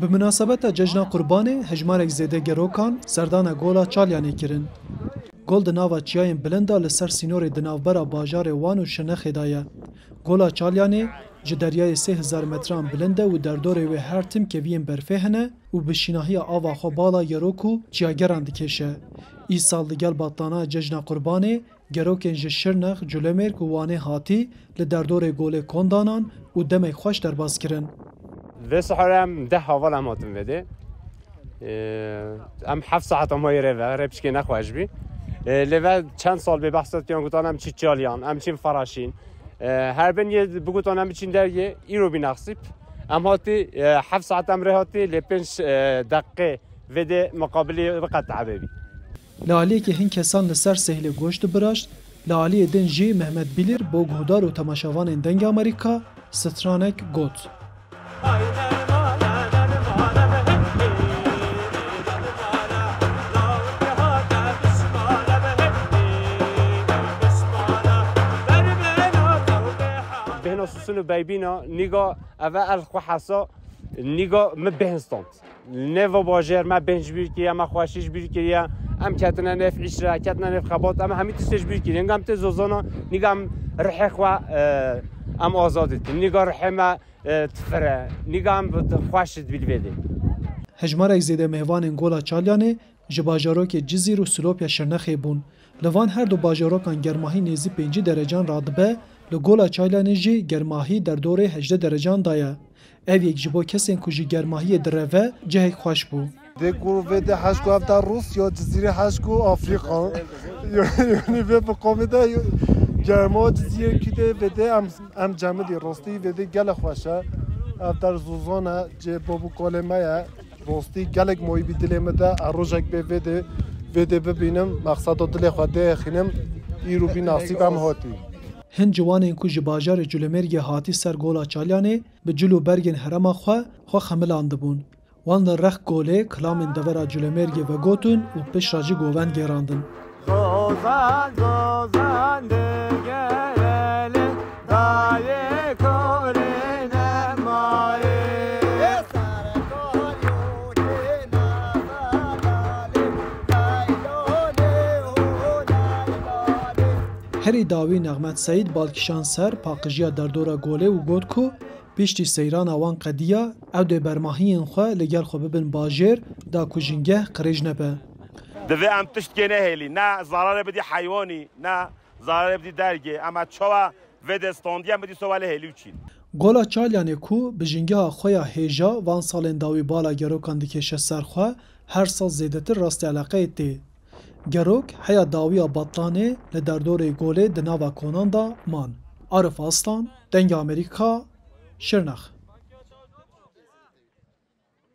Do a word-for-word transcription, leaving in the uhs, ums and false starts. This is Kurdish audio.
Bi minasebeta Cejna Qurbanê hejmarek zêde gerokan serdana Gola Çalyanê kirin. Gol di nava çiyayên bilind de li ser sînorê di navbera bajarê Wan û Şirnexê de ye. Gola Çalyanê ji deryayê sê hezar metran bilind e û derdorê wê her tim keviyên berfê hene û bi şînahiya ava xwe bala gerok û çiyageran dikêşe. Îsal li gel batlana Cejna Qurbanê gerokên ji Şirnex, Culemêrg û Wanê hatî li derdorê golê kon danan û demek xweş derbas kirin. Vê sihorê em deh heval em hatin vê dê. Ee, em heft saet em hayê rê ve, rê piçkê nexweş bî. Ee, lê ve çend sal bê behsa tiyan gotan em çi Çalyan, em çin Faraşîn. Ee, her bin yê bigotan em biçin dergê, îro bî nexsîb. Em hatî, e, heft saet em rê hatî, lê pênc, e, deqê vê dê muqabilê biqet hebê bî. Li aliyekî hin kesan li ser sêhlê goş dibiraşt, li aliyê din jî Mehmet Bilîr bo guhdar û temaşevanên Dengê Amerîka stranek got. Bêhna Susun û Beybîna nîga eve el xwe hesa nîga min bêhn stand. Nêva bajêr me bêhn ji bîr kiriye, me xweşî ji bîr kiriye. Em ketine nêv îşre, ketine nêv xebat, em hemî tiştê ji bîr kiriye. Nîga em tê zozana, nîga em rihê xwe, e, em azad dikin. Nîga rihê me, e, tifire. Nîga em bi xweş dibî li vê dê. Hejmarek zêde mêvanên Gola Çalyanê ji bajarokê Cizîr û Silopya Şirnexê bûn. Li van her du bajarokan germahî nêzî pêncî derecan radibe, li Gola Çalyanê jî germahî derdorê hejdeh derecan de ye. Ev yek ji bo kesên ku ji germahiyê direve cihek xweş bû. Dê ku vê dê hej ku ev da Rûsya, Cizîrê hej ku Afrîka. Yanî vê bi qomê de germa Cizîrê kî dê vê dê em, em cemidî rastî vê dê gelek xweş e. Ev der zozan e, cê bo bû kolê me ye. Rastî gelek moyî bî dilê min de, ez rojek bê vê dê, vê dê bibînim, mexseda dilê xwe dê exînim, îro bî nasîb em hatî. Hin ciwanên ku ji bajarê Culemêrgê hatî ser Gola Çalyanê bi cil û bergên herêma xwe, xwe xemilandibûn. Wan li rex golê kilamên devera Culemêrgê vegotin û pişt re jî govend gêrandin. Zozan, zozan digerelê, dayê kolê nemayê. Herî dawî Nexmet Seîd bal kişand ser paqijiya derdora golê û got ku piştî seyrana wan qediya, ew dê bermahiyên xwe li gel xwe bibin bajêr, da ku jîngeh qirêj nebe. Divê em tiştkê nehêlî, ne zararê bidî heywanî, ne zararê bidî dergê. Em e çawa vê dê standî, em bidî sowa lê hêlî û çîn. Gola Çalyanê ku bi jingeha xwe ya hêja van salên dawî bala gerokan dikêşe ser xwe, her sal zêdetir rastî eleqeyê tê. Gerok heya dawiya Batlanê li derdorê golê di nava konan de man. Arif Aslan, Dengê Amerîka, Şirnex.